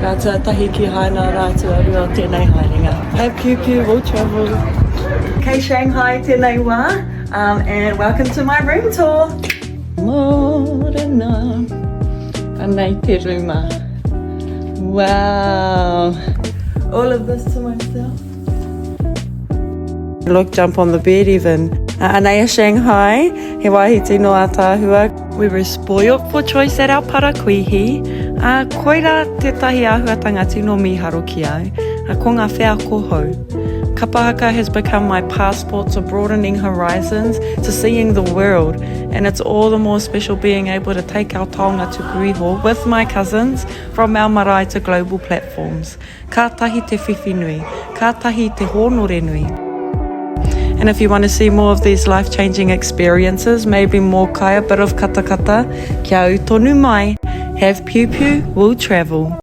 Rā tuatahi ki Haina, rā tuarua o tēnei haerenga. Have piupiu, we'll travel. Kei Shanghai tēnei wā, um, and welcome to my room tour. Mōrena. Anei te ruma. Wow. All of this to myself. Look, jump on the bed even. Uh, anei a Shanghai, he wāhi tino ātaahua. We were spoilt for choice at our parakuihi, ā, koirā tētahi āhuatanga tino mīharo ki au, ā, ko ngā wheako hou. Kapa haka has become my passport to broadening horizons, to seeing the world, and it's all the more special being able to take our taonga tuku iho with my cousins from our marae to global platforms. Kātahi te whiwhi nui, kātahi te hōnore nui. And if you want to see more of these life-changing experiences, maybe more kai, a bit of katakata, kia ū tonu mai, have piupiu, we'll travel.